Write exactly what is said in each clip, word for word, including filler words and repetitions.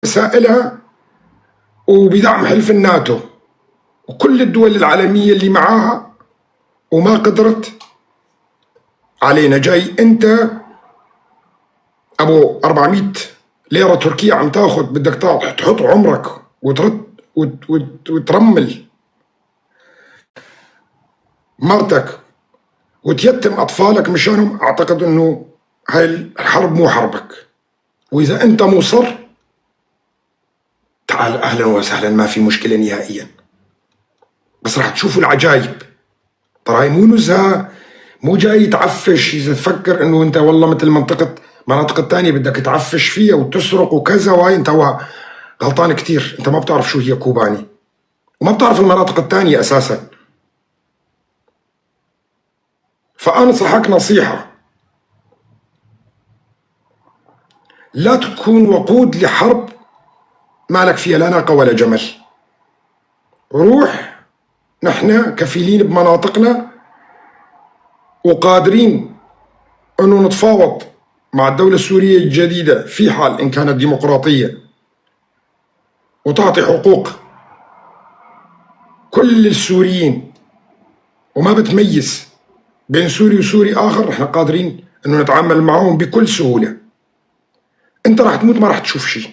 وسائلها وبدعم حلف الناتو وكل الدول العالمية اللي معاها، وما قدرت علينا. جاي انت ابو أربعمية ليرة تركية عم تاخد، بدك تع-، تحط عمرك وترد وت-، وت-، وترمل مرتك وتيتم اطفالك مشانهم. اعتقد انه هاي الحرب مو حربك، واذا انت مصر، تعال، أهلًا وسهلًا، ما في مشكلة نهائيًا. بس رح تشوفوا العجايب. ترى هاي مو نزهة، مو جاي تعفش. إذا تفكر إنه أنت والله مثل منطقة، مناطق التانية بدك تعفش فيها وتسرق وكذا، وهاي أنت وا-، غلطان كتير. أنت ما بتعرف شو هي كوباني، وما بتعرف المناطق التانية أساسًا. فأنصحك نصيحة، لا تكون وقود لحرب ما لك فيها لا ناقة ولا جمل. روح، نحن كفيلين بمناطقنا وقادرين إنه نتفاوض مع الدولة السورية الجديدة في حال إن كانت ديمقراطية. وتعطي حقوق كل السوريين، وما بتميز بين سوري وسوري آخر، نحن قادرين إنه نتعامل معهم بكل سهولة. أنت راح تموت، ما راح تشوف شيء،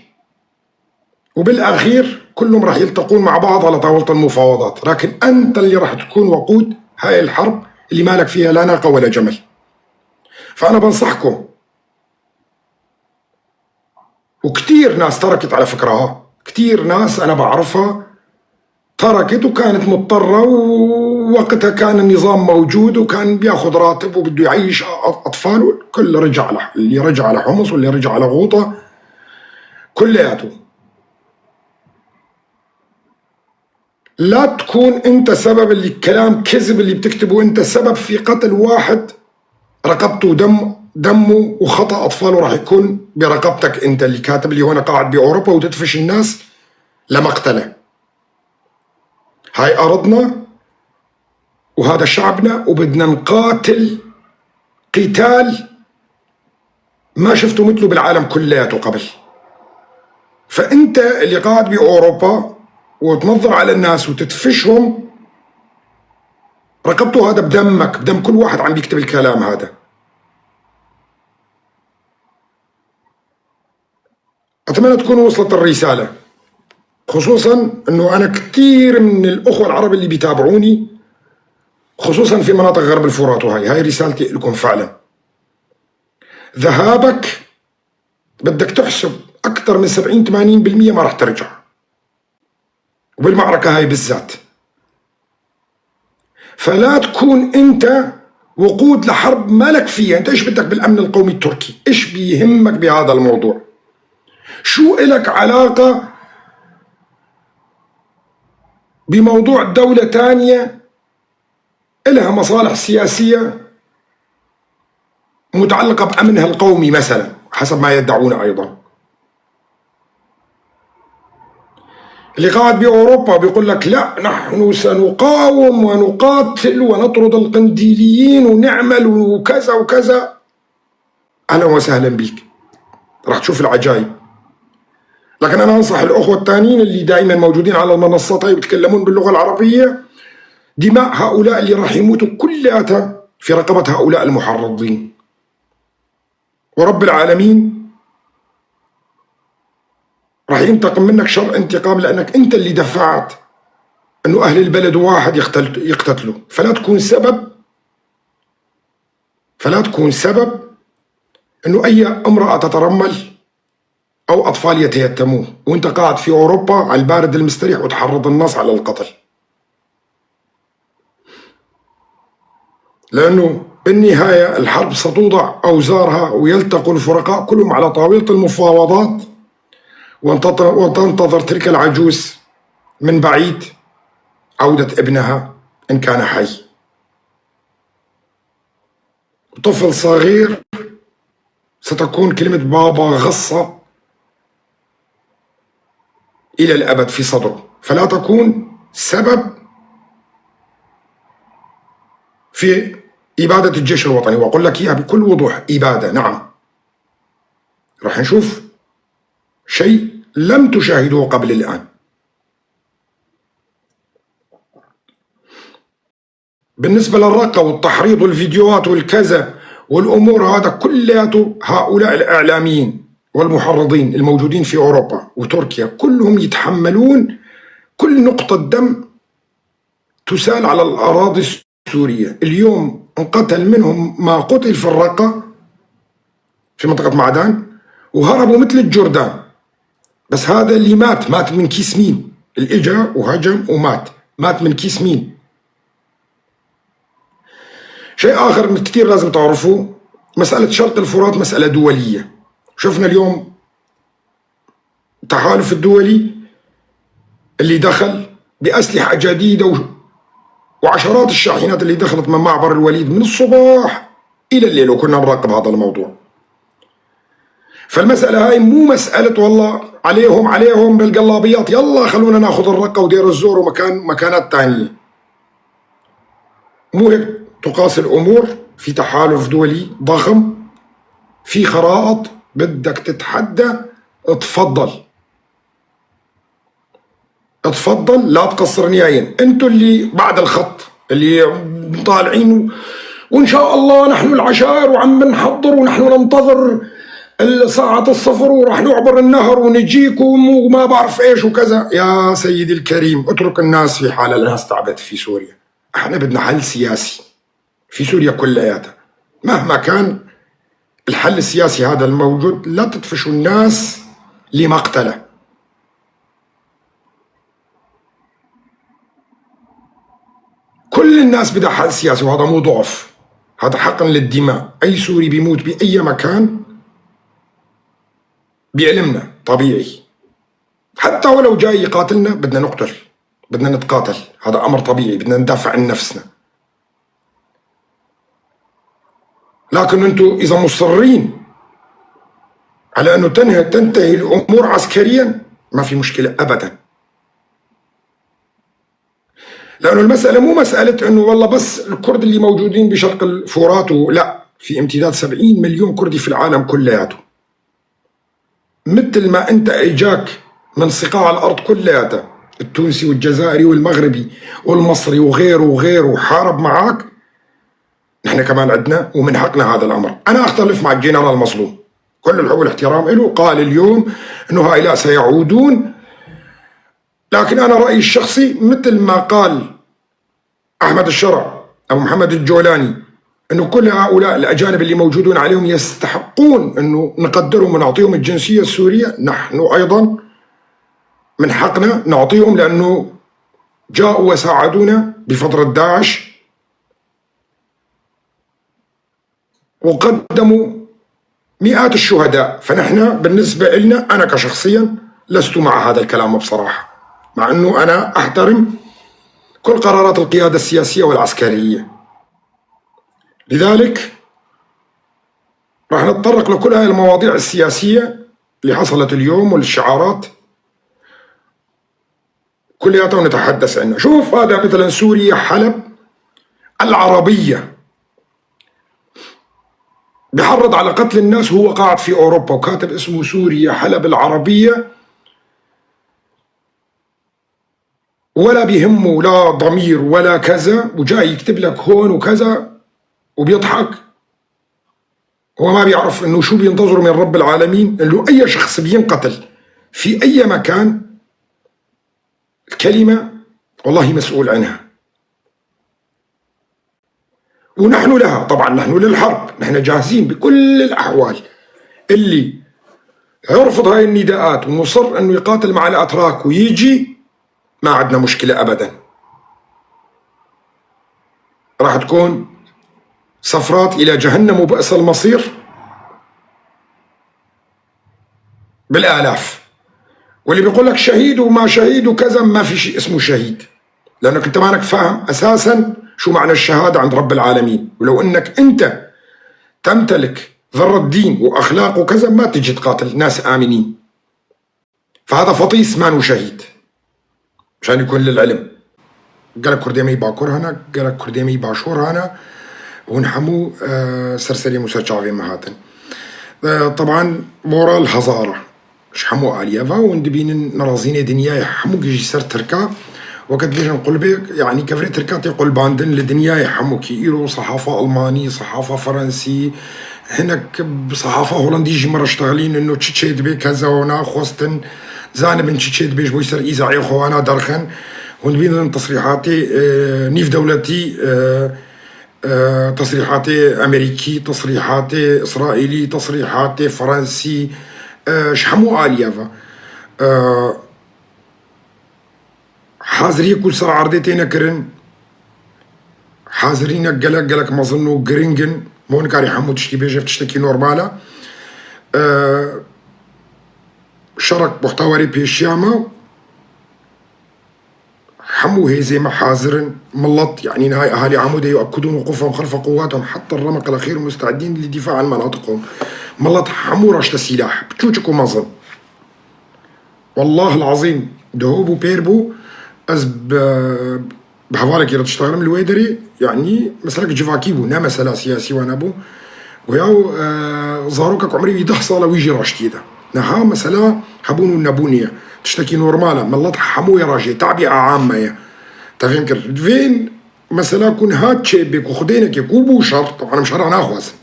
وبالأخير كلهم راح يلتقون مع بعض على طاولة المفاوضات، لكن أنت اللي راح تكون وقود هاي الحرب اللي ما لك فيها لا ناقة ولا جمل. فأنا بنصحكم، وكتير ناس تركت على فكرة، ها، كتير ناس أنا بعرفها تركت وكانت مضطرة، ووقتها كان النظام موجود وكان بياخد راتب وبده يعيش أ-، أطفاله. كل رجع على، اللي رجع على حمص واللي رجع على غوطة، كلياته. لا تكون أنت سبب، اللي كلام كذب اللي بتكتبه، أنت سبب في قتل واحد رقبته دم، دمه وخطأ أطفاله راح يكون برقبتك أنت اللي كاتب لي هون قاعد بأوروبا وتدفش الناس لمقتله. هاي أرضنا وهذا شعبنا، وبدنا نقاتل قتال ما شفتوا مثله بالعالم كلياته قبل. فأنت اللي قاعد بأوروبا وتنظر على الناس وتدفشهم، رقبته هذا بدمك، بدم كل واحد عم بيكتب الكلام هذا. أتمنى تكون وصلت الرسالة، خصوصًا إنه أنا كتير من الأخوة العرب اللي بيتابعوني، خصوصًا في مناطق غرب الفرات، وهاي، هاي رسالتي لكم فعلًا. ذهابك بدك تحسب أكتر من سبعين ثمانين بالمية ما رح ترجع، وبالمعركة هاي بالذات. فلا تكون أنت وقود لحرب ما لك فيها. أنت إيش بدك بالأمن القومي التركي؟ إيش بيهمك بهذا الموضوع؟ شو إلك علاقة بموضوع دولة تانية إلها مصالح سياسية متعلقة بأمنها القومي مثلًا، حسب ما يدعون أيضًا؟ اللي قاعد بأوروبا بيقول لك: "لا، نحن سنقاوم ونقاتل ونطرد القنديليين ونعمل وكذا وكذا". أهلًا وسهلًا بيك، راح تشوف العجايب. لكن أنا أنصح الأخوة التانيين اللي دايمًا موجودين على المنصات هاي ويتكلمون باللغة العربية، دماء هؤلاء اللي راح يموتوا كلياتها في رقبة هؤلاء المحرضين. ورب العالمين راح ينتقم منك شر انتقام، لأنك أنت اللي دفعت إنه أهل البلد واحد يقتل-، يقتتلوا. فلا تكون سبب، فلا تكون سبب إنه أي امرأة تترمل أو أطفال يتيتمون، وأنت قاعد في أوروبا على البارد المستريح وتحرض الناس على القتل. لأنه بالنهاية الحرب ستوضع أوزارها ويلتقوا الفرقاء كلهم على طاولة المفاوضات، وانتظر-، وتنتظر تلك العجوز من بعيد عودة ابنها إن كان حي. طفل صغير ستكون كلمة بابا غصة إلى الأبد في صدره، فلا تكون سبب في إبادة الجيش الوطني. وأقول لك إياها بكل وضوح، إبادة، نعم. رح نشوف شيء لم تشاهدوه قبل الآن. بالنسبة للرقة والتحريض والفيديوهات والكذا والأمور هذا كلياته، هؤلاء الإعلاميين والمحرضين الموجودين في أوروبا وتركيا كلهم يتحملون كل نقطة دم تسال على الأراضي السورية. اليوم انقتل منهم ما قتل في الرقة، في منطقة معدان، وهربوا مثل الجردان. بس هذا اللي مات، مات من كيس مين؟ اللي اجا وهجم ومات، مات من كيس مين؟ شيء آخر كتير لازم تعرفوه، مسألة شرق الفرات مسألة دولية. شفنا اليوم التحالف الدولي اللي دخل بأسلحة جديدة و-، وعشرات الشاحنات اللي دخلت من معبر الوليد من الصباح إلى الليل، وكنا نراقب هذا الموضوع. فالمسألة هاي مو مسألة والله عليهم، عليهم بالقلابيات، يلا خلونا ناخذ الرقة ودير الزور ومكان، مكانات تانية. مو هيك تقاس الأمور. في تحالف دولي ضخم، في خرائط، بدك تتحدى، تفضل. تفضل، لا تقصر نهائيًا. انتو اللي بعد الخط، اللي طالعين و-، "وإن شاء الله نحن العشائر وعم نحضر ونحن ننتظر ال-، ساعة الصفر وراح نعبر النهر ونجيكم" وما بعرف ايش وكذا. يا سيدي الكريم، اترك الناس في حالها، الناس تعبت في سوريا. احنا بدنا حل سياسي في سوريا كلياتها. مهما كان الحل السياسي هذا الموجود، لا تدفشوا الناس لمقتله. كل الناس بدها حل سياسي، وهذا مو ضعف، هذا حقن للدماء. أي سوري بيموت بأي مكان بعلمنا طبيعي، حتى ولو جاي يقاتلنا بدنا نقتل، بدنا نتقاتل، هذا أمر طبيعي، بدنا ندافع عن نفسنا. لكن انتو إذا مصرين على أنه تنهي، تنتهي الأمور عسكريًا، ما في مشكلة أبدًا. لأنه المسألة مو مسألة أنه والله بس الكرد اللي موجودين بشرق الفرات و-، لا، في امتداد سبعين مليون كردي في العالم كلياته. متل ما انت اجاك من صقاع الارض كلياتها، التونسي والجزائري والمغربي والمصري وغيره وغيره حارب معاك، نحن كمان عدنا ومن حقنا هذا الامر. انا اختلف مع الجنرال مظلوم، كل الحب والاحترام له، قال اليوم انه هؤلاء سيعودون، لكن انا رايي الشخصي متل ما قال أحمد الشرع، أبو محمد الجولاني، أنه كل هؤلاء الأجانب اللي موجودون عليهم يستحقون أنه نقدرهم ونعطيهم الجنسية السورية، نحن أيضًا من حقنا نعطيهم، لأنه جاءوا وساعدونا بفترة داعش. وقدموا مئات الشهداء. فنحن بالنسبة إلنا، أنا كشخصيًا لست مع هذا الكلام بصراحة، مع أنه أنا أحترم كل قرارات القيادة السياسية والعسكرية. لذلك راح نتطرق لكل هاي المواضيع السياسية اللي حصلت اليوم والشعارات. كلياتنا نتحدث عنها. شوف، هذا مثلًا سوريا، حلب العربية، بحرض على قتل الناس، هو قاعد في أوروبا وكاتب اسمه سوريا، حلب العربية، ولا بيهمه لا ضمير ولا كذا، وجاي يكتب لك هون وكذا وبيضحك. هو ما بيعرف إنه شو بينتظره من رب العالمين، إنه أي شخص بينقتل في أي مكان، الكلمة والله مسؤول عنها. ونحن لها، طبعًا نحن للحرب، نحن جاهزين بكل الأحوال. اللي يرفض هاي النداءات ومصر إنه يقاتل مع الأتراك ويجي، ما عندنا مشكلة أبدًا. راح تكون سفرات إلى جهنم وبئس المصير بالآلاف. واللي بيقول لك شهيد وما شهيد وكذا، ما في شيء اسمه شهيد، لأنك أنت مانك فاهم أساسًا شو معنى الشهادة عند رب العالمين. ولو إنك أنت تمتلك ذرة دين وأخلاق وكذا، ما تجي تقاتل ناس آمنين. فهذا فطيس مانو شهيد، مشان يكون للعلم. Gelek Kurdê me yî Bakur hene, gelek Kurdê me yî Başûr hene, hûn hemû, e, ser serê Mûsa çavê me hatin. E, teban moral hezar e. Ji hemû aliyê ve hûn dibînin nerazînê dinyayê hemû gijî ser Tirka. Weke dibêjin qulbê, yanî kevirê Tirka tê qulbandin li dinyayê hemûkî. Îro sehafa Almanî, sehafa Fransî, hinek bi sehafa Holandî jî me re ştexilînin û çi çê dibê keza wana xwestin, zanibin çi çê dibê ji bo ser îzaeyê xwe wana derxin. Hûn dibînin tesrîhatê, e, nîv dewletî, e, e, tesrîhatê Amerîkî, tesrîhatê Îsraîlî, tesrîhatê Fransî, e, ji hemû aliyê ve. E, haziriyê ku li ser erdê têne kirin, hazirînek gelek, gelek mezin û giring in. Me nikarî hemû tiştî bêje, ev tiştekî normal e. E, şerek buhta werê pêşiya me. Hemû hêzê me hazir in. Milet, yanî nihay ehalî Amûdê yekûdûn wukûfehum xelfe quwwatihim heta remeqil exîr musteidîn lîdîfa an menatiqihim. Milet hemû raşte sîlah, biçûçik û mezin. Wellahil ezîm, diho bû pêr bû, ez bi, bi hevalekî re diştexilim li wê derê, yanî meselek civakî bû, ne mesela siyasî wana bû. Goya, e, zarokek umrê wî deh sal e, wî jî raştiyê de. Niha mesela hebûn û nebûnê ye. Tiştekî normal e. Milet hemû ye re jê, tabîa amme ye. Te fêm kir. Vên mesela ku niha çê bê ku xwedê neke ku bû şer, teban em şera naxwazin.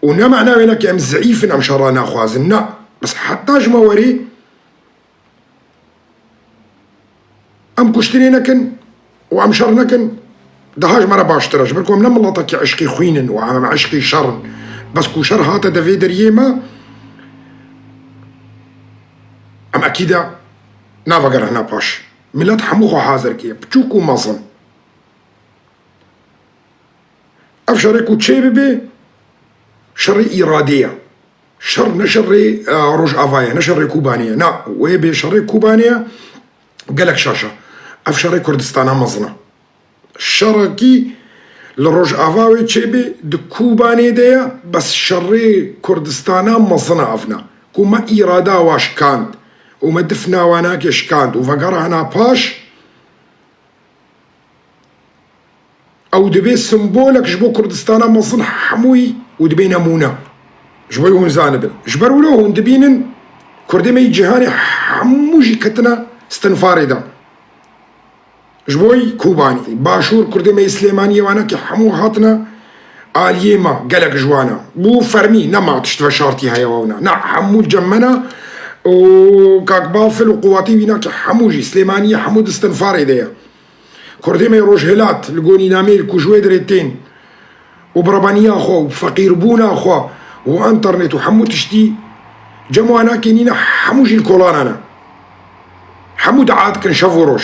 Û ne mana wê ne ke em zeîf in, em şera naxwazin. Na. Bes heta ji me werê em kuştinê nekin û em şer nekin, daha ji me re baştir e. Ji ber ku em ne miletekî eşqî xwîn in û em eşqî şer in. Bes ku şer hate de vê deriyê me, em ekîde navegerihne paş. Milet hemû xwe hazir kiriye, biçûk û mezin. Ev şerê ku çê bibe, şerê îradê ye. Şer ne şerê, e, Rojava ye, ne şerê Kobanê ye. Na, wê bê şerê Kobanê ye, gelek şaş e. Ev şerê Kurdistana mezin e. Şerekî li Rojava wê çêbê di Kobanê de ye, bes şerê Kurdistana mezin e ev ne. Ku me îrada wa şikand û me difna wanakê şikand û vegerihna paş, ew dibe simbolek ji bo Kurdistana mezin hemûyî û dibe nemûne. Ji bo hûn zanibin. Ji ber wilo hûn dibînin Kurdê me yî cîhanê hemû jî ketine istinfarê de. Ji bo Kobanî, Başûr Kurdê me yî Silêmaniyê wanekî hemû hatine aliyê me, gelek ji wan e. Bû fermî, nema tişt veşartî heye wewna. Na, hemû cem me ne û kak Bafil û quwatê wî nakî hemû jî Silêmaniyê hemû di istinfarê de ye. Kurdê me yê Rojhilat li Gonînameyê li ku ji wê derê tên û birebaniya xwe û feqîrbûna xwe û enternet û hemû tiştî cem wana kenîne, hemû jî li kolana ne. Hemû dua dikin şev û roj.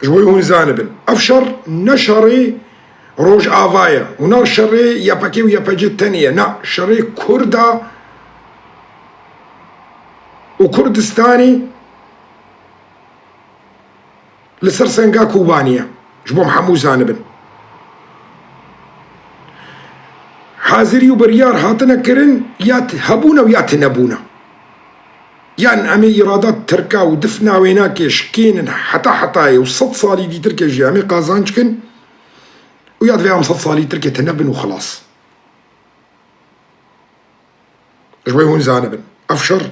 Ji bo hûn zanibin. Ev şer ne şerê Rojava ye û ne şerê Y P G û Y P G tenê ye. Na, şerê Kurda û Kurdistanê li ser senga Kobanê ye. Ji bo em hemû zanibin. Hazirî û biryar hatine kirin, ya t-, hebûne û ya tinebûne. Yan em ê îrada Tirka û difna wênakê şikênin heta hetayê û sed salî dîtirkê jî em ê qazanc kin û ya divê em sed salî tirkê tine bin û xilas. Ji bo hûn zanibin. Ev şer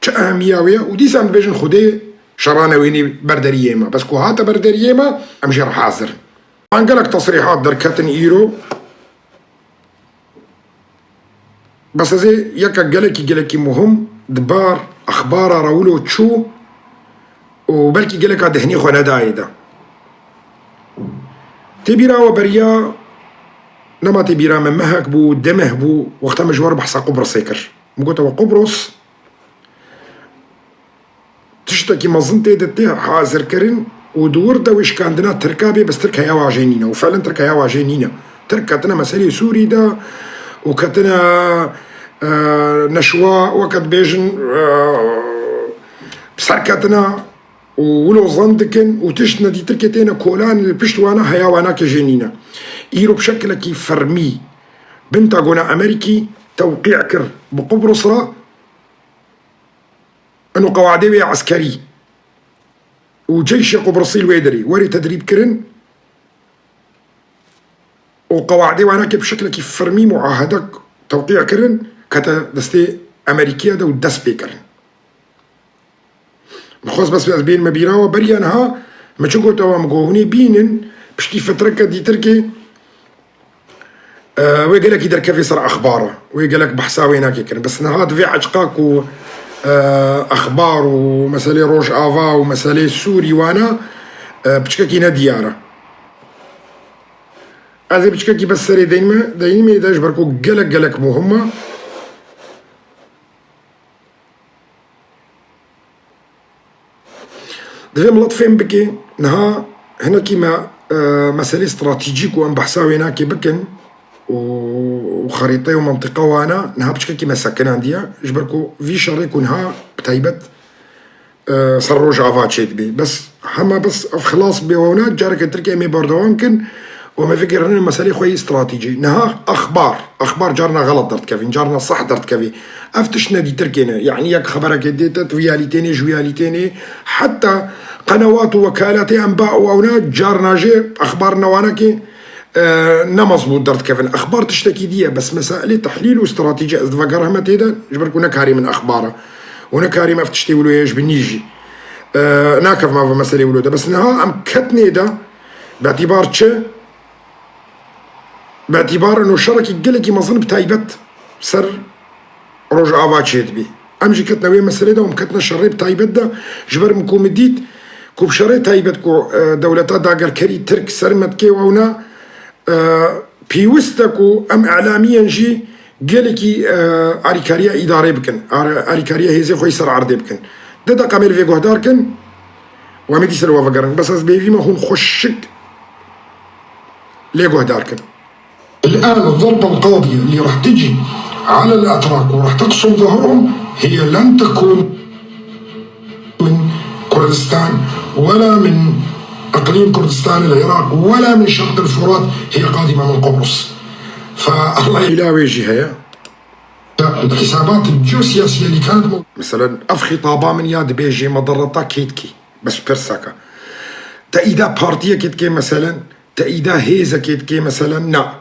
çi ehemiya wê ye û dîsa em dibêjin Xwedê şera newênî ber deriyê me. Bes ku hate ber deriyê me, em jê re hazir in. Van gelek tesrîhat derketin îro. Bes ez ê yekek gelekî, gelekî muhim di bar exbara re wilo çû û belkî geleka dehnê xwe nedayê de. Tê bîra we beriya, nema tê bîra me, mehek bû, demeh bû, wexta me ji we re behsa Qubrisê kir. Min gote we Qubros, tiştekî mezin tê de tê hazirkirin û di wir de wê şikandina Tirka bê, bes Tirk heya wajê nîne û fiilen Tirk heya wajê nîne. Tirk ketine meselê Sûrî de û ketine, e, neşwa, weke dibêjin, e, serketine û wilo zan dikin û tişt nedî Tirkê têne kolan, li pişt wana heya wanakê jê nîne. Îro bi şekilekî fermî Pentagona Amerîkî tewqî kir bi Qubris re. Eno qewadê wê ya eskerî û ceyşê Qubrisî li wê derê werê tedrîb kirin û qewadê wanakê bi şeklekî fermî muahedek tewqî kirin. kete destê Amerîkiya de û dest pê kirin. Min xwest bes ez bênime bîra we, beriya niha min çi gote we, min got, hûn ê bînin, piştî fitreke dîtirkê, e, wê gelekî derkevê ser exbara, wê gelek behsa wê nake kirin. Bes niha di vê eçqa ku, e, exbar û meselê Rojava û meselê Sûrî wana, e, piçkekî nediyar e. Ez ê piçkekî bes serê deyme, deyimê de ji ber ku gelek gelek muhim e. Divê milet fêm bike, niha hinekî me, e, meselê stratejîk û em behsa wê nakê bikin û, û xerîte û mentiqa wana niha piçkekî me sekinandiye, ji ber ku vî şerê ku niha bi taybet, e, ser Rojava çêdibê. Bes hema bes ev xilas bê wewna, careke Tirkiye em ê berdewam kin û me vegerînin meselê xwe yî stratejî. Niha exbar, exbar carna xelet derdikevin, carna seh derdikevî. Ev tişt nedî Tirkê ne. Yanî yek xeberekê dê te, tu vî alî tênê, ji wî alî tênê. Heta qenewat û wekalatê enba û ewna carna jê exbar newanekê, e, ne mezbût derdikevin. Exbar tiştekî dî ye, bes meselê tehlîl û stratejî ez divegerime tê de, ji ber ku ne karê min exbar e. Û ne karê min ev tiştê wilo ye ji binî jî. E, nakevime vê meselê wilo de. Bes niha em ketnê de, bi îtîbar çi? Bi îtîbar ino şerekî gelekî mezin bi taybet ser Rojava çêdibî. Em jî ketine wê meselê de, em ketine şerê bi taybet de, ji ber min ku min dît ku bi şerê taybet ku, e, dewleta dagerkerî Tirk ser me dikê wewna, e, pêwist e ku em îlamiyên jî gelekî, e, alîkariya îdarê bikin, ar-, alîkariya hêzê xwe yî ser erdê bikin. Di deqa em ê li vê guhdar kin û em ê dîsa li we vegerin. Bes ez bêvî me hûn xweşik lê guhdar kin. الآن الضربة القاضية اللي راح تجي على الأتراك وراح تقسم ظهرهم هي لن تكون من كردستان ولا من إقليم كردستان العراق ولا من شرق الفرات، هي قادمة من قبرص. فالله Îla wê jî heye. الحسابات الجيوسياسية اللي كانت مو- Meselen, ev xîtaba min ya dibêjê medareta kê dikî? Bes pirseke. Te îda partiyekê dikê meselen, te îda hêzekê dikê meselen, na.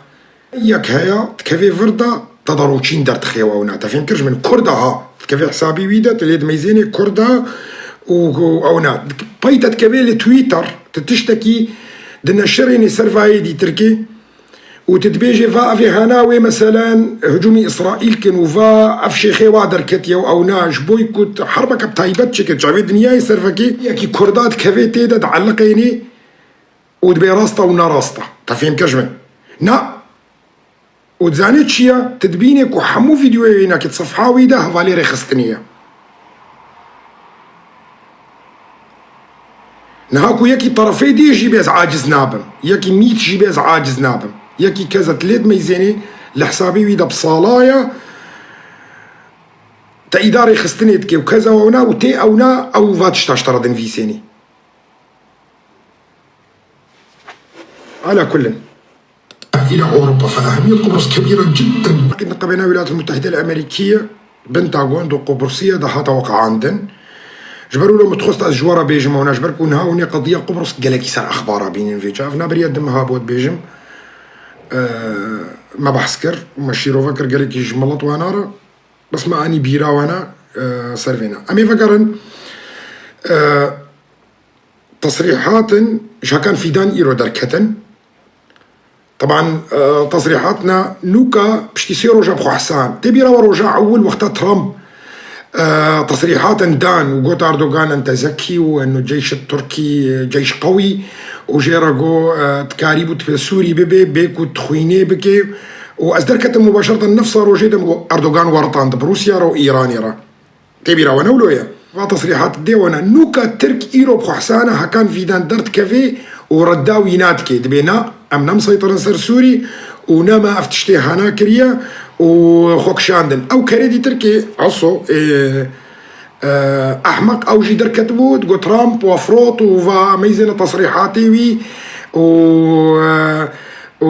Yek heye, dikevê vir de, te de roçîn derdixê û ew na. Te fêm kir ji min, Kurd e ha. Dikevê hesabî wî de, tu lê dimeyzênê Kurd e û, û ew na. Pey te dikevê li Twitter, tu tiştekî dineşirênê ser vayê dîtirkê û tu dibêjê, va evê hana wê meselen hicûmî Îsraîl kin û va ev şêxê wa derketiye û ew na, ji bo ku tu herbeke bi taybet çêke, çavê dinyayê ser vekê, yekî Kurda dikevê tê de dieliqênê û dibê rast e û ne rast e. Te fêm kir ji min? Na. Û dizanê çi ye? Tu dibînê ku hemû vîdyoyê wê nakê di sefha wî de hevalê rêxistinê ye. Niha ku yekî terefê dî jî bê ez aciz nabim. Yekî mît jî bê ez aciz nabim. Yekî kez e tu lê dimeyzênê, li hesabê wî de bi sala ye, te îda rêxistinê dike û keza ewna û tê ewna ew va tişta ji te re dinivîsênê. Ala kullin. إلى أوروبا، فأهمية قبرص كبيرة جدًا. Niqabê navê Wîlayetên Mutehîde li Amerîkî ye, Pentagon di Qubrisiye de hate weqeandin. Ji ber wilo min dixwest ez ji we re bêjim ewna, ji ber ku niha hûn ê qediya Qubris gelekî ser exbara bînin vê çav. Na beriya di meha bû dibêjim, e, me behs kir û me şîrove kir gelekî ji milet wana re. Bes me anî bîra wana, e, ser vêna. Em ê vegerin, e, tesrîhatin ji Hakan Fîdan îro derketin. Teban, e, tesrîhatna nûka piştî sê roja bi xwe hesan. Tê bîra we roja ewil wexta Trump, e, tesrîhatin dan û got Erdogan ente zekî û eno ceyşt Tirkî, e, ceyş qewî û jê re got, e, dikarî bû tu Sûrî bibê, bê ku tu xwînê bikê û ez derketim mubaşereten nefsa rojê de min got Erdogan we ritand bi Rûsya re û Îranê re. Tê bîra we ne wilo ye? Va tesrîhat dê we ne. Nûka Tirk îro bi xwe hesana Hakan Fîdan derdikevê û redda wî nadikê. Dibê na, em ne miseytirin ser Sûrî û ne me ev tiştê hana kiriye û xwe kişandin. Ew kerê dî Tirkê, aso, ê, e, ehmeq ew jî derketibû, digot Trump we firot û va meyzêne tesrîhatê wî û, e, û,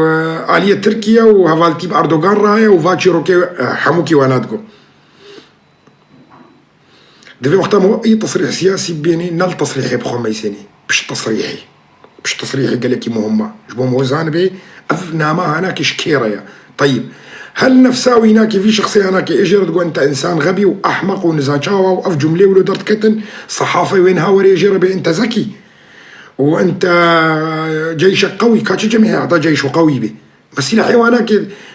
e, aliyê Tirkiye û hevaltî bi Erdogan re heye û va çîrokê, e, hemûkî we nedigot. Di vê wexta me ey tesrîh siyasî bibênê, ne li tesrîhê bi xwe meyzênê. Pişt tesrîhê. Pişt tesrîhê gelekî muhim e. Ji bo me zanibê, ev nama hanakê ji kê re ye. Teyib. Hel nefsa wî nake, vî şexsê ya nake, ê jê re digo ente însan xebî û ehmeq û niza çawa û ev cumlê wilo derdiketin, sehafe wê niha were ê jê re bê ente zekî û ente ceyşek qewî. Ka çi cemê heye heta ceyşo qewî bê? Me sîlehê wa nake,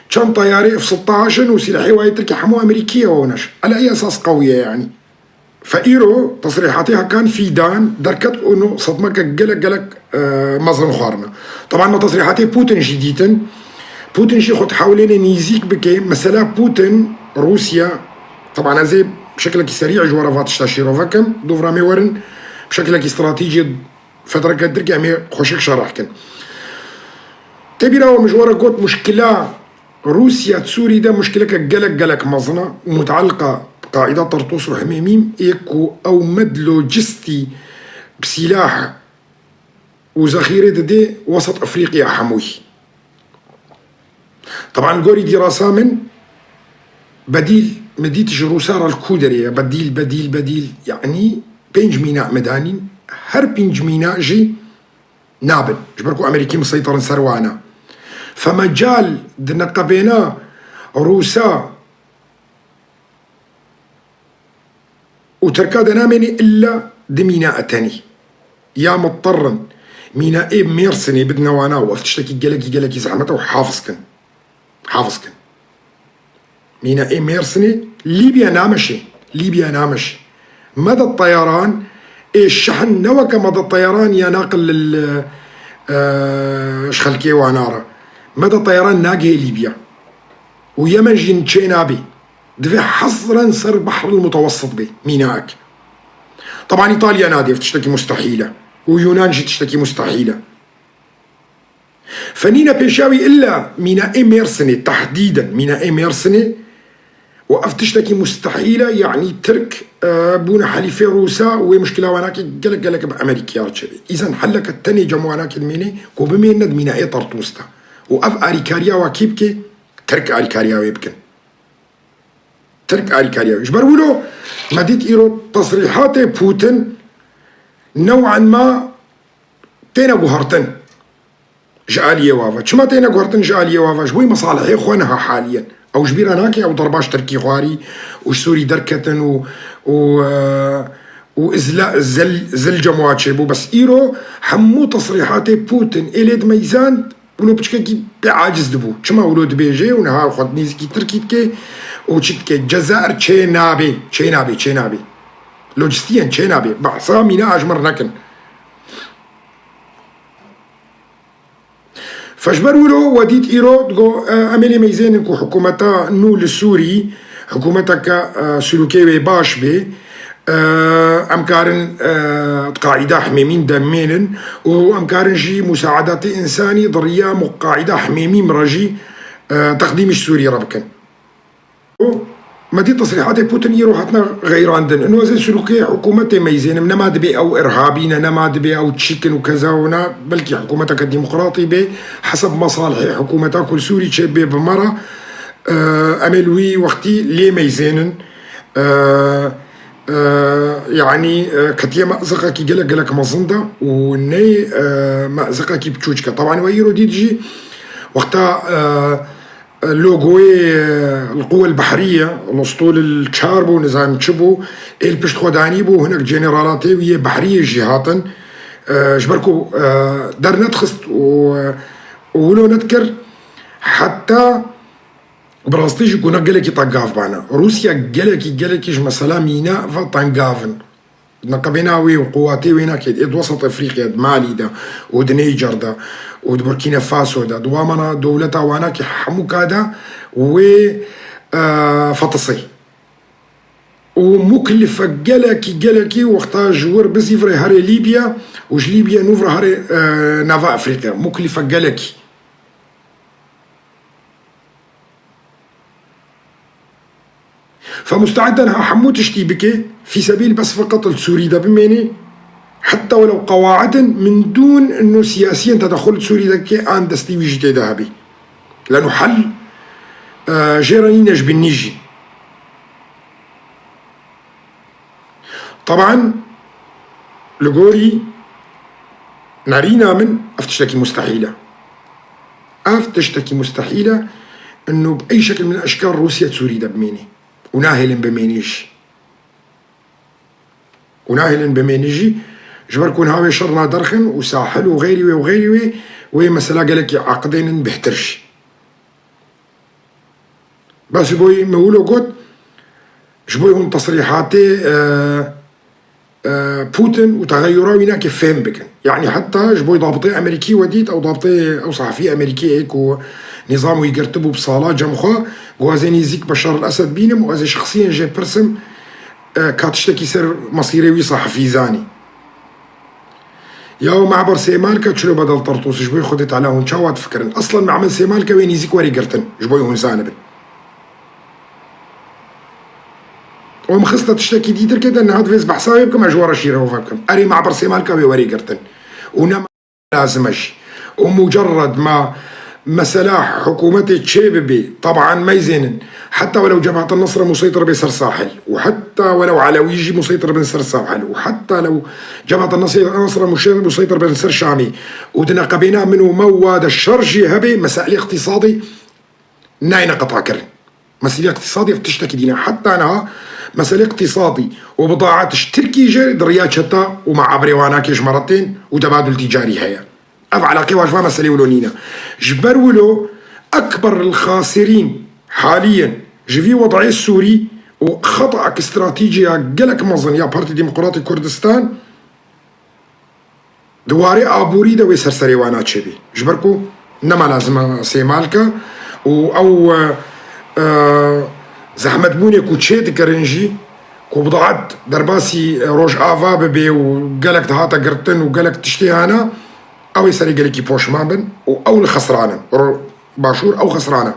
çend teyarê F sitaş in û sîlehê wa yê Tirkî hemû Amerîkî ye, wa wina ji. Ele ey esas qewî ye yanî. Fe îro tesrîhatê Hakan Fîdan derket û no sedmeke gelek gelek, e, mezin xwarina. Teban me tesrîhatê Putin jî dîtin. Putin jî xwe dihewlêne nîzîk bike. Mesela Putin, Rûsya, teban ez ê bi şekilekî serî ji we re va tişta şîrove kim. Dûvra me werin bi şekilekî stratejî fetreke Tirkiye em ê xweşik şerh kin. Tê bîra we min ji we re got muşkila Rûsya di Sûrî de muşkileke gelek gelek mezin e û mutaliqa bi qaîda Tertûs û Himêmîm ê ku ew me di lojistî bi sîlah û zexîrê didê Wesat Efrîqya hemûyî. Teban li gorî dîrasa min bedîl min dît ji Rûsa re li ku derê ye. Bedîl, bedîl, bedîl. Yanî pênc mîna me danîn. Her pênc mîna jî nabin. Ji ber ku Amerîkî miseytir in ser wan e. Fe mecal di neqebêna Rûsa û Tirka de namênê illa di mîna e tenê. Ya mutterin mîna ê Mêrsinê bidine wana û ev tiştekî gelekî, gelekî zehmet e û hafiz kin. Hafiz kin. Mîna ê Mêrsinê, Lîbya nameşê. Lîbya nameşê. Medet teyaran ê şehn ne weke medet teyaran ya naqil li, e, ji xelkê wana re. Medet teyaran nagihê Lîbya. Û Yemen jî çê nabê. Divê hezren ser Behril Mutewessit bê, mînaek. Teban Îtalya nadê, ev tiştekî mustehîl e. Û Yûnan jî tiştekî mustehîl e. Fenîne pêşiya wî illa mîna ê Mêrsinê, tehdîden mîna ê Mêrsinê û ev tiştekî mustehîl e, yanî Tirk, e, bûne helîfê Rûsa û wê muşkila wanakê gelek gelek bi Amerîkaya re çêbê. Îzen helleke tenê cem wanakê dimênê ku bimêne di mîna ê Tertûs de. Û ev arîkariya wa kî bike? Tirk arîkariya wê bikin. Tirk alîkariya wî. Ji ber wilo me dît îro tesrîhatê Putin new'an ma têne guhertin ji aliyê wa ve. Çima têne guhertin ji aliyê wa ve? Ji bo yê mesalihê xwe niha haliyen. Ew ji bîra nake ew derbaş Tirkî xwarî û ji Sûrî derketin û, û, e, û izla-, zel-, zil cem wa çêbû. Bes îro hemû tesrîhatê Putin ê lê dimeyzand. Wilo piçkekî pê aciz dibû. Çima wilo dibêje û niha xwe nêzîkî Tirkî dike û çi dike? Cezair çê nabê, çê nabê, çê nabê. Lojistiyen çê nabê. Behsa mîna a ji min re nekin. Fe ji ber wilo we dît îro digo, e, em ê lê meyzênin ku hikûmeta nû li Sûrî, hikûmeteke, e, silûkê wê baş bê. E, em karin, e, di qaîda Himêmîn de mênin û em karin jî musaedatê însanî di riya mu-, qaîda Himêmîm re jî, e, teqdîmî ji Sûrî re bikin. Û me dî tesrîhatê Putin îro hatine xeyrandin. Ino ez ê silûkê hikûmetê meyzênim. Nema dibê ew irhabî ne, nema dibê ew çîkin û keza wina, belkî hikûmeteke demokratî bê, heseb mesalihê hikûmeta ku li Sûrî çêbê bi me re, e, em ê li wî wextî lê meyzênin. E, e, yanî, e, ketiye me'ziqekî gelek, gelek mezin de û ney, e, me'ziqekî biçûçik e. Teban we îro dît jî wexta, e, e, logoyê, e, li quwel behriye, listûl li çar bû, nizam çi bû, ê li pişt xwe danî bû, hinek jenerala tê wî yê behriyê jî hatin, e, ji ber ku, e, dernedixist û, e, û wilo nedikir, heta bi rastî jî guna gelekî tengav bana. Rûsya gelekî, gelekî ji mesela mîna ve tengav in. Neqebêna wê û quwatê wê nake, ê di Wesat Efrîqya, di Malî de û di Nîcer de û di Burkîne Faso de, di wamana dewleta wanakê hemû ka de wê, e, fetisê. Û muklife gelekî, gelekî wexta ji wir bizîvirê herê Lîbya û ji Lîbya nû vir herê, e, nava Efrîqya. Muklife gelekî. Fe muste'ed e niha hemû tiştî bike, fî sebîl bes feqet li Sûrî de bimêne, heta welew qewaidin min dûn ino siyasiyên tedexul li Sûrî de ke an destî wî jî tê de hebî. Leno hel, e, jê re nîne ji binî jî. Teban, li gorî nerîna min, ev tiştekî mustehîl e. Ev tiştekî mustehîl e. انه bi ey şekil min eşkar Rûsya di Sûrî de bimênê. Û nahêlin bimênê jî. Û nahêlin bimênê jî, ji ber ku niha wê şer naderxin û sahil û xeyrî wê û xeyrî wê, wê mesela gelekî aqidênin bêhtir jî. Bes ji bo min wilo got, ji bo hûn tesrîhatê, e, e, Putin û texeyura wî nake fêm bikin. Yanî heta ji bo dabitê Amerîkî we dît, ew dabitê, ew sehefî Amerîkî ê ku nîzam wî girtibû bi sala cem xwe, got ez ê nîzîk Beşar el Esed bînim û ez ê şexsiyen jê pirsim, e, ka tiştekî ser mesîrê wî sehefî zanî. Ya Me'ber Sêmalka çilo bedel Tartûs, ji bo Xwedê Teala hûn çawa difikirin? Eslen Me'ber Sêmalka wê nîzîk werî girtin, ji bo hûn zanibin. Û min xiste tiştekî dîtir kete, niha divê ez behsa wê bikim, ez ji we re şîrove bikim. Erê Me'ber Sêmalka wê werî girtin. Û ne lazim e jî. Û mucerred ma mesela hikûmetê çê bibe, teban meyzênin, heta welew Cebhat el-Nusra museytir be ser sahil, û heta welew Elewî jî museytir bin ser sahil, û heta lew Cebhat el-Nusra museytir bin ser Şamê, û di neqebêna min û me û wa de şer jî hebe, meselê iqtîsadê nayne qet'a kirin. Meselê iqtîsadî ev tiştekî dîne. Heta niha meselê iqtîsadî û bidaet ji Tirkî jî di riya çeta û meabrê wanakê ji me re tên û tebadul tîcarî heye. Ev eleqê wa ji van meselê wilo nîne. Ji ber wilo ekber el xasirîn haliyen ji vî wed'ê Sûrî û xet'ek stratîcî ya gelek mezin ya Partî Demokratî Kurdistan, di warê aborî de wê ser serê wana çêbî. Ji ber ku nema lazim e Sêmalka û ew, e, e, zehmetbûnê ku çê dikirin jî, ku bidaet derbasî Rojava bibe û gelek dihate girtin û gelek tiştê hene, ew ê serê gelekî poşman bin û ew li xesran in. Ro-, Başûr ew xesran e.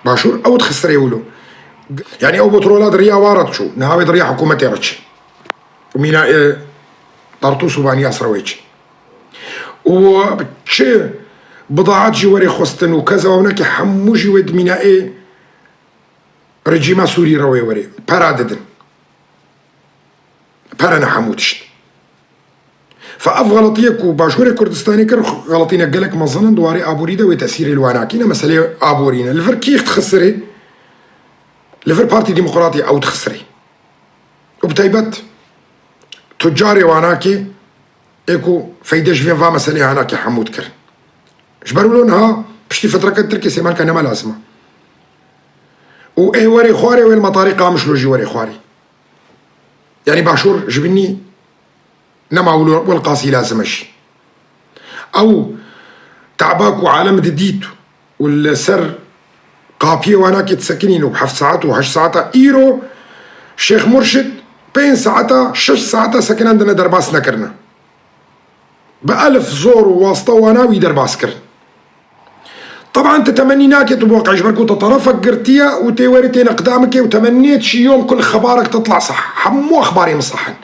Başûr ew dixisirê wilo. Yanî ew petrola di riya wa re diçû, niha wê di riya hikûmetê re çi. Û mîna, e, Tartûs û Banyas re wê çi. Û çi bidaet jî werê xwestin û keza ewnekî hemû jî wê di mîna ê rejîma Sûrî re wê werê. Pera didin. Pere ne hemû tişt. Fe ev xeletiyê ku Başûrê Kurdistanê kir, xeletîne gelek mezin in, di warê aborî de wê tesîrê li wana kî ne, meselê aborî ne. Li vir kî dixisirê? Li vir Partî Demokratî ew dixisirê. Û bi taybet tucarê wanakê ê ku feyde ji vê va meselê hanakê hemû dikir. Ji ber wilo niha piştî fitreke Tirkê Sêmalka nema lazim e. Û ê werê xwarê wê li metarê Qamişlo jî werê xwarê. Yanî Başûr ji binî nema wilo welqasî lazim e jî. Ew teba ku alem didît û li ser qapiyê wanakê disekinîn û heft saet û heşt saeta îro Şêx Murşid pênc saeta, şeş saeta sekinandine derbas nekirine. Bi elif zor û wasta wana wî derbas kirin. Teban tu temennî nake tu bi weqe ji ber ku te terefek girtiye û tê werê tê neqda bike û temenniyê çi yom kul xebarek tetla sah. Hemû exbarê min sah in.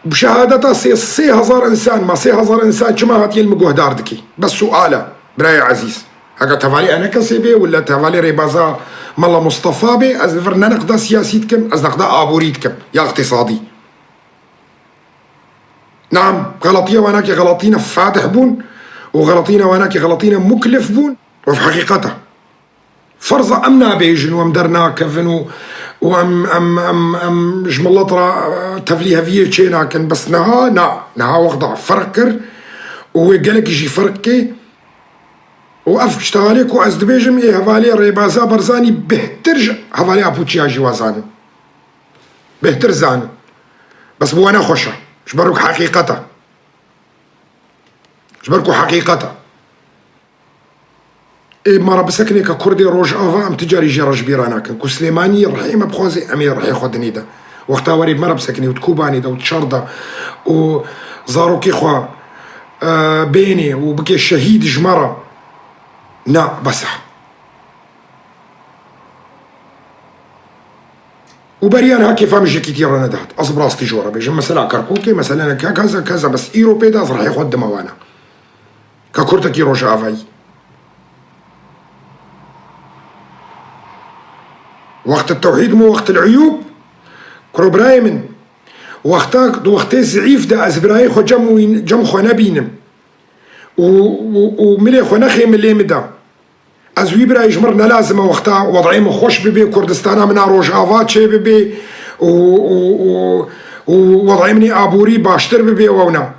Bi şehadeta sê, sê hezar însan, ma sê hezar însan çima hatiye li min guhdar dikî? Bes sual e, birayê ezîz. Heke tevalê enekesê bê, wila tevalê rêbaza Mela Mustafa bê, ez li vir ne neqda siyasî dikim, ez neqda aborî dikim, ya iqtîsadî. Naam, xeletîya wanakê xeletîne fadih bûn û xeletîna wanakê xeletîne muklif bûn. Ev heqîqet e. Ferz e em nabêjin û em dernakevin û, û em, em, em, em ji milet re, e, tevlîheviyê çênakin. Bes niha, na, niha wexta ferq kir û wê gelekî jî ferq kê. Û ev ji hevalê ku ez dibêjim, ê hevalê rêbaza Barzanî bêhtir ji hevalê Apoçiya jî wa zanin. Bêhtir zanin. Bes bi we ne xweş e. Ji ber ku heqîqet e. Ji ber ku heqîqet e. Ê me re bisekinê ke Kurdê Rojava em ti carî jê re ji bîra nakin. Ku Silêmaniyê rihê me bixwaze, em ê rihê xwe dinê de. Wexta werê bi me re bisekinê û di Kobanê de û di şer de û zarokê xwe, e, bênê û bike şehîd ji me re. Na, bes e. Û beriya niha kêfa min ji yekîtiyê re nedihat. Ez bi rastî ji we re bêjim. Mesela Kerkûkê, mesela ne ke-, keza, keza, bes îro pê de ez rihê xwe didime wana. Ke Kurdekî Rojavayî. Wext tewhîd min, wext el-uyûb, kuro birayê min. Wexta, di wextê zeîf de ez birayê xwe cem wî, cem xwe nebînim. û, û, û milê xwe nexê milê min de. Ez wî birayê ji min re ne lazim e wexta wed'ê min xweş bibe, Kurdistana min a Rojava çê bibe û, û, û, û wed'ê min ê aborî baştir bibe û ew na.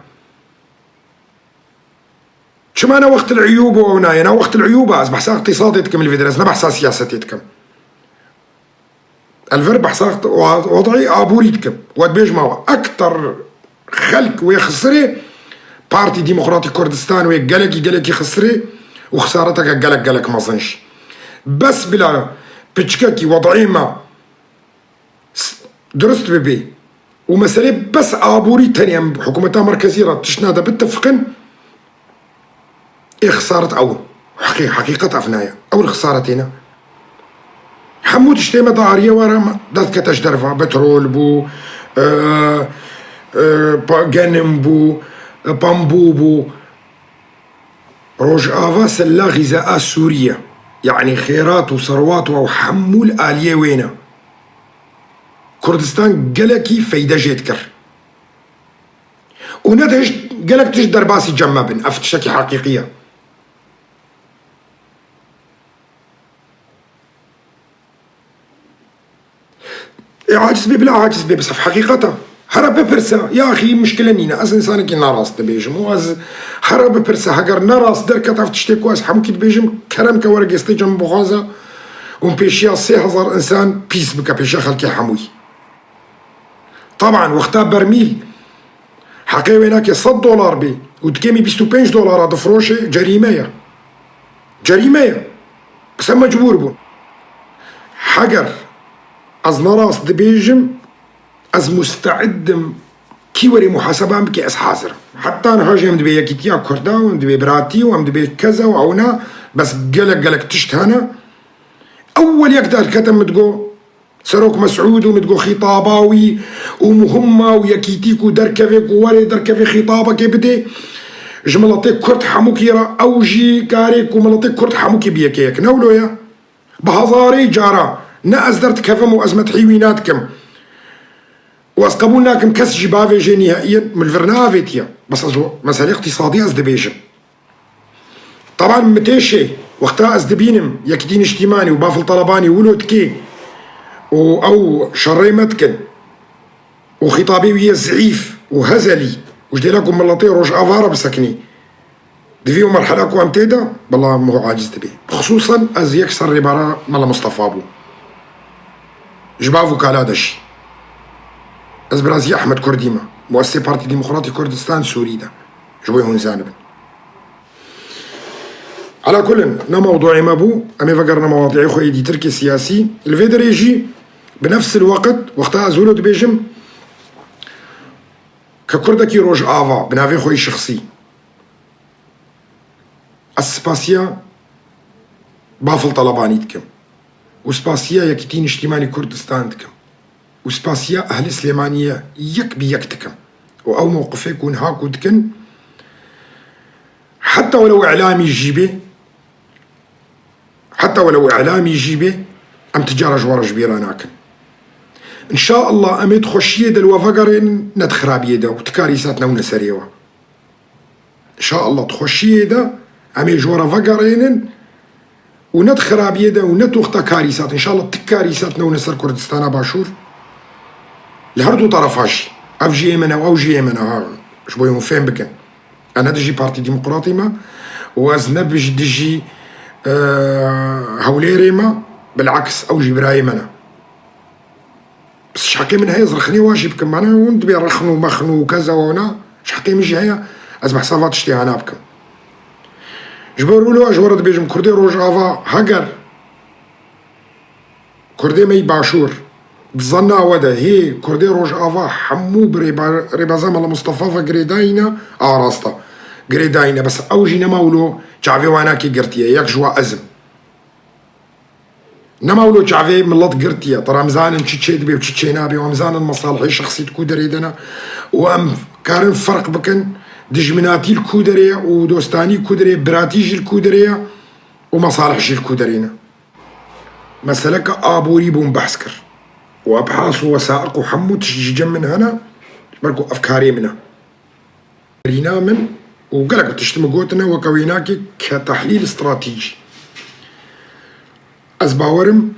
Çima ne wextil eyûb û ew nayê? Ne wextil eyûb e, ez behsa iqtîsadê dikim li vê derê, ez ne behsa siyasetê dikim. Ez li vir behsa wed'ê aborî dikim. We dibêjim awa, ekter xelk wê xisirê Partî Demokratîk Kurdistan wê gelekî, gelekî xisirê û xisareteke gelek, gelek mezin jî. Bes bila piçkekî wed'ê me s-, dirust bibe û meselê bes aborî tenê em hikûmeta merkezî re tiştna de bitifiqin, ê xisaret ew in. Heqî-, heqîqet ev naye. Ew li xisaretê ne. Hemû tiştê me dariye were me dest kete ji derva. Petrol bû, e, e, pa-, genim bû, e, pambû bû. Rojava sella xîzea Sûriye. Yanî xêrat û serwat û ew hemû li aliyê wê ne. Kurdistan gelekî feyde jê dikir. Û ne tişt, gelek tişt derbasî cem me bin. Ev tiştekî heqîqî ye. Ê aciz bê, bila aciz bê, bes ev heqîqet e. Here bipirse, ya axî mişkile nîne. Ez însanekî narast dibêjim û ez here bipirse, heger ne rast derket ev tiştê ku ez hemûkî dibêjim, kerem ke were gestê cem bixwaze û pêşiya sê hezar însan pîs bike pêşiya xelkê hemûyî. Taban wexta bermîl heqê wê nake sed dolar bê û dikêmî bîst û pênc dolara difroşe, cerîme ye. Cerîme ye. Bes em mecbûr bûn. Heger ez nerast dibêjim, ez musteid im, kî werê muhaseba min bike, ez hazir im. Heta niha jî em dibê yekîtiya Kurda û em dibê biratî û em dibê keza û ewna, bes gelek gelek tişt hene. Ewwel yek derkete min digo, Serok Mesûd û min digo xîtaba wî û muhimma û yekîtî ku derkeve, ku were derkeve xîtabekê bidê ji miletê Kurd hemûkî re, ew jî karê ku miletê Kurd hemûkî bi yekê yek. Ne wilo ye? Bi hezarê cara ne ez derdikevim û ez medhî wî nadikim. Û ez qebûl nakim kes jî bavêje nîhaiyen min li vir neavêtiye. Bes ez o meselê iqtîsadî ez dibêjim. Taban mitêşê wexta ez dibînim Yekîtî Niştîmanî û Bafil Talebanî wilo dikê û ew şerê me dikin û xîtabê wî yê zeîf û hezelî û ji dêla ku miletê Rojava re bisekinî, di vî û merhela ku em tê de, bila min aciz dibê. Xisûsen ez yek ser rêbara Mela Mistefa bû. Ji bav û kala de jî. Ez birazî Ehmed Kurdî me. Muessisê Partî Demokratî Kurdistan Sûrî de. Ji bo hûn zanibin. Ala kulin, ne mewduê me bû, em ê vegerine mewadiê xwe yê dîtirkê siyasî. Li vê derê jî, bi nefsil weqt, wexta ez wilo dibêjim, ke kurdekî Rojava, bi navê xwe yî şexsî, ez spasiya Bafil Talebanî dikim û spasiya Yekîtî Niştîmanî Kurdistan dikim û spasiya ehlê Silêmaniyê yek bi yek dikim û ew mewqifê ku niha ku dikin, heta welew îlamî jî bê, heta welew îlamî jî bê, em ti cara ji we re ji bîra nakin. Înşaallah em ê di xweşiyê de li we vegerênin, ne di xirabiyê de û ti karîsat newne serê we. Înşaallah di xweşiyê de em ê ji we re vegerênin û ne di xirabiyê de û ne di wexta karîsat. Înşaallah ti karîsat newne ser Kurdistana Başûr. Li her du terefa jî. Ev jî yê min e û ew jî yê min e. Ha, ji bo hûn fêm bikin. Ez ne dijî Partî Demokratî me û ez ne bij-, dijî, e, Hewlêrê me. Bilaks ew jî birayê min e. Bes ji heqê min heye ez rexnê wan jî bikim. Mane hûn dibê rexn û mexn û keza wana. Ji heqê min jî heye ez behsa va tiştê hana bikim. Ji bo wilo ez ji we re dibêjim, Kurdê Rojava heger Kurdê me yî Başûr di zanna we de hê Kurdê Rojava hemû bi rêba-, rêbeza Mela Mistefa ve girêdayî ne, a rast e, girêdayî ne. Bes ew jî nema wilo çavê wan nakê girtiye. Yek ji we ez im. Nema wilo çavê milet girtiye. Tera em zanin çi çê dibe û çi çê nabe û em zanin mesalihê şexsî di ku derê de ne û em karin ferq bikin dijminatî li ku derê ye û dostanî ku derê ye, biratî jî li ku derê ye û mesalih jî li ku derê ne. Meseleke aborî bûn behs kir û ebhas û wesaiq û hemû tişt ji cem min hene, ji ber ku ev karê min e. Rîna min û gelek tişt min gotine weke wênakê ke tehlîl stratejî. Ez bawerim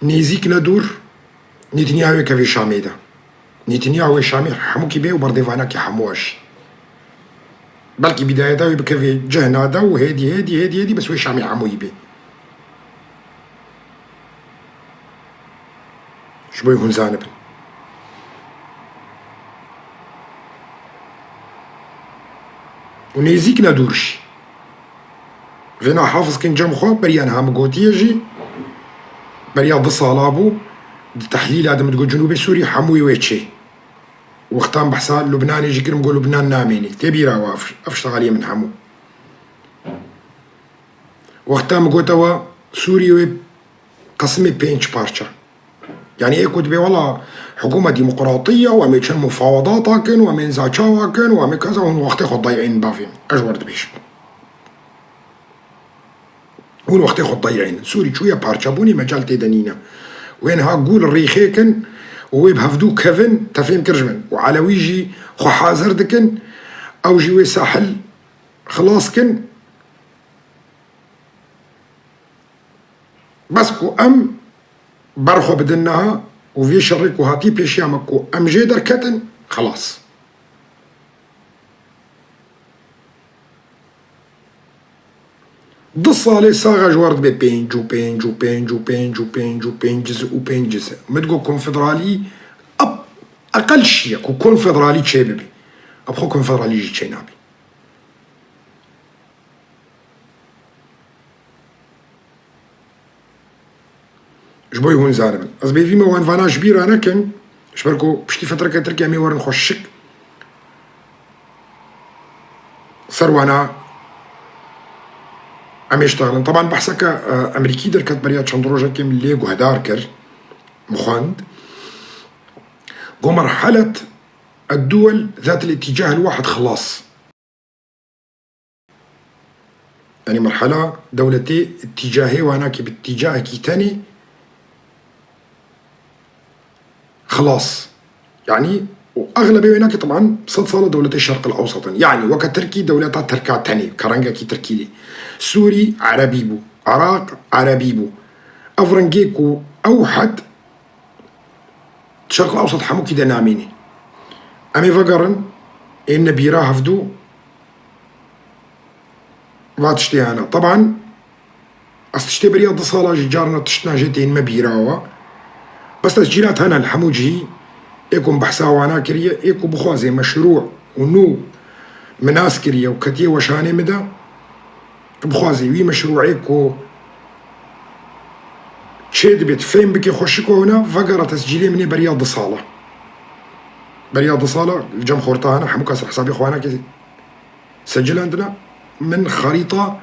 nêzîk ne dûr Nêtanyahû wê kevê Şamê de. Nêtanyahû wê Şamê hemûkî bê û berdêvanakî hemû e jî. Belkî bidayeta wê bikevê cihna de û hêdî, hêdî, hêdî, hêdî, bes wê Şamê hemûyî bê. Ji bo hûn zanibin. Û nêzîk ne dûr jî. Vêna hafiz kin cem xwe, beriya niha min gotiye jî, beriya du sala bû, di tehlîla de min digot Cinûbê Sûrî hemûyê wê çê. Wextan behsa Lubnanê jî kirim, got Lubnan namênî. Tê bîra we ev, ev ştegaliyê min hemû. Wexta min gote we Sûrî wê qesimê pênc parça. Yanî ê ku dibê wela hikûmet demokratî ye û em ê çend mufawedata kin û em ê niza çawa kin û em ê keza hûn wextê xwe dayîn bavê min. Ez ji we re dibêjim. Hûn wextê xwe dayîn. Sûrî çûye parçebûnê, mecal tê de nîne. Wê niha gûl rîxê kin û wê bi hevdû kevin, te fêm kir ji min. Û Elewî jî xwe hazir dikin, ew jî wê sahil xilas kin. Bes ku em ber xwe bidin niha û vê şerê ku hatiye pêşiya me ku em jê derketin, xilas. Du salê saxa ji we re dibe pênc û pênc û pênc û pênc û pênc û pênc cizî û pênc cizî. Min digot konfederalî ep-, eqel şiye ku konfederalî çê bibe. Ep xwe konfederalî jî çê nabe. Ji bo hûn zanibin. Ez bêvî me wan vana ji bîra nekin, ji ber ku piştî fetreke Tirkiye em ê werin xwe şik ser wana em ê ştexilin. Teban behseke, e, Emerîkî derket beriya çend rojekê min lê guhdar kir, min xwend. Got merhelet الدول ذات الاتجاه الواحد خلاص. Yanî merhela dewletê îtîcahê wana ki bi îtîcahekî tenê xilas. Yanî û exlebê wêna ki teban sed sala dewletê Şerqil Ewsat in. Yanî weke Tirkî dewleta Tirka tenê, ke rengekî Tirkî lê. Sûrî Erebî bû, Iraq Erebî bû. Ev rengê ku ew het Şerq Ewsat hemûkî de namînî. Em ê vegerin, ên nebîra hevdû va tiştê hene. Teban, ez tiştê beriya du sala jî carna tiştna jê tên me bîra wa. Bes tescîlat hene li hemû cihî, ê ku min behsa wana kiriye, ê ku bixwaze meşrû û nû min nas kiriye û ketiye weşanê min de, tu bixwazî wî meşrûê ku çê dibêt fêm bike xweşik û hûna vegera tescîlê min ê beriya du sala. Beriya du sala li cem xorta hene, hemû kes hesabê xwe hene ki secilendine. Min xerîta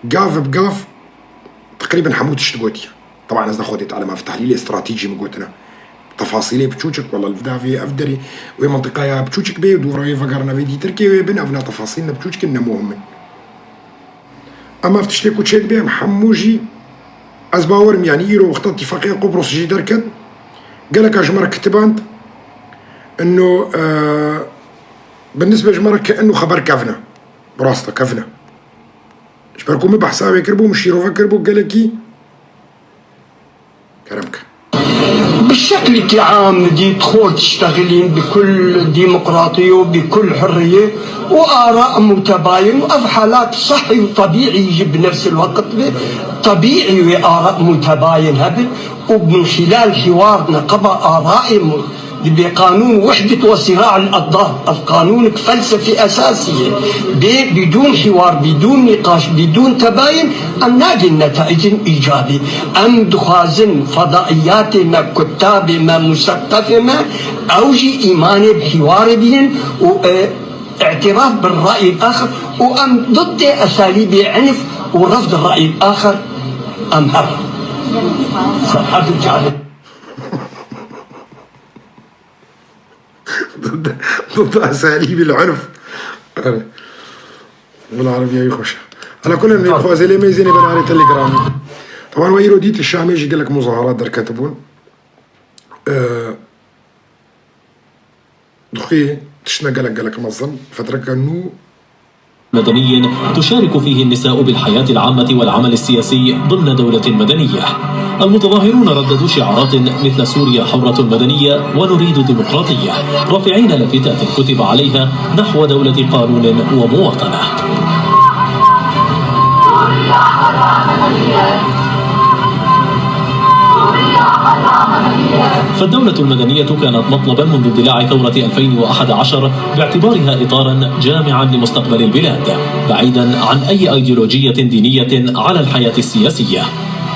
gav bi gav teqrîben hemû tişt gotiye. Teban ez ne xwedê talema ev tehlîlê stratejî min gotine. Tefasîlê biçûçik, wela li davê ev derê wê mintiqaya biçûçik bê û dû rewê vegerine vê dîtirkê wê bin, ev ne tefasîl ne biçûçik in, ne muhim in. Em ev tiştê ku çêdibe, em hemû jî, ez bawerim, yanî îro wexta Tîfaqê Qubros jî derket, geleka ji me re kitiband, ino, e, bi nisbe ji me re ke ino xeber kevn e. Bi rast e, kevn e. Ji ber ku min behsa wê kiribû, min şîrove kiribû, gelekî kerem ke. بشكل عام دي تخول تشتغلين بكل ديمقراطية وبكل حرية، وآراء متباين، وأف حالات صحي وطبيعي يجي بنفس الوقت. طبيعي وآراء متباين هبل، ومن خلال حوارنا قبل آراء م-، بقانون وحدة وصراع الأضداد، القانون فلسفي أساسي، ب-، بدون حوار، بدون نقاش، بدون تباين، أم ناجي النتائج إيجابي. Em dixwazin fedayiyatê me, kutabê me, museqefê me, ew jî îmanê bi hiwarê bînin û, e, îtiraf bi rayî axir û em diddê esalîbê enf û refd rayî axir em her. Serhedê cahil. ضد، ضد أساليب العنف. Wala Erebîya wî xweş e. Ala kulên, lê dixwazê lê mêzênê benarê Telegramê. Teban we îro dît Şamê jî gelek muzaharat derketibûn. Ee, dixwê Tiştine gelek gelek mezin, fetreke nû. مدني تشارك فيه النساء بالحياة العامة والعمل السياسي ضمن دولة مدنية. المتظاهرون رددوا شعارات مثل سوريا حرة مدنية ونريد ديمقراطية، رافعين لافتات كتب عليها نحو دولة قانون ومواطنة. فالدولة المدنية كانت مطلبا منذ اندلاع ثورة ألفين وأحد عشر باعتبارها إطارا جامعا لمستقبل البلاد، بعيدا عن أي أيديولوجية دينية على الحياة السياسية.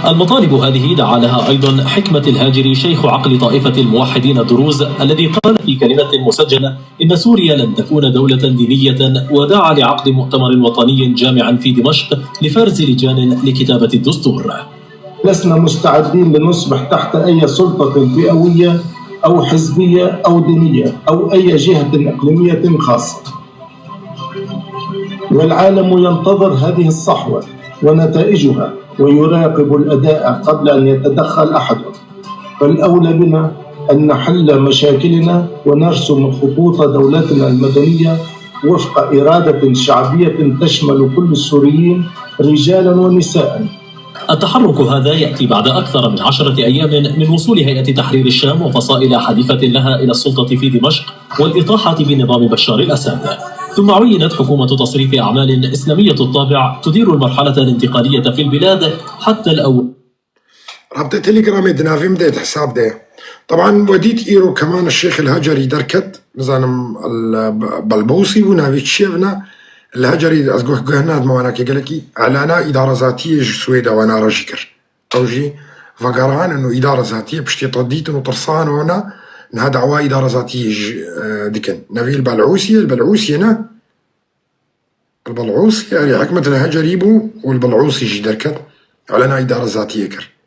المطالب هذه دعا لها أيضا حكمة الهاجري شيخ عقل طائفة الموحدين الدروز، الذي قال في كلمة مسجلة إن سوريا لن تكون دولة دينية، ودعا لعقد مؤتمر وطني جامع في دمشق لفرز لجان لكتابة الدستور. لسنا مستعدين لنصبح تحت أي سلطة فئوية أو حزبية أو دينية أو أي جهة إقليمية خاصة. والعالم ينتظر هذه الصحوة ونتائجها، ويراقب الأداء قبل أن يتدخل أحد. فالأولى بنا أن نحل مشاكلنا ونرسم خطوط دولتنا المدنية وفق إرادة شعبية تشمل كل السوريين رجالا ونساء. التحرك هذا يأتي بعد أكثر من عشرة أيام من وصول هيئة تحرير الشام وفصائل حليفة لها إلى السلطة في دمشق والإطاحة بنظام بشار الأسد. ثم عينت حكومة تصريف أعمال إسلامية الطابع تدير المرحلة الانتقالية في البلاد حتى الأول. Rabte Telegramê di navê min de, di hesab de. Teban we dît îro Kemal Şêx El Hecerî derket, nizanim El Belbûsî bû, navê çi ye vina? El Hecerî, ez guh guh nadime wana ke gelekî, elana îdara zatiyê ji Swêda wana re jî kir. Ew jî vegeran in û îdara zatiyê piştî te dîtin û tirsan wana niha dawa îdara zatiyê jî, e, dikin. Navê El Belûsî ye, El Belûsî ye ne? El Belûsî, erê, Hikmet El Hecerî bû û El Belûsî jî derket, elana îdara zatiyê kir.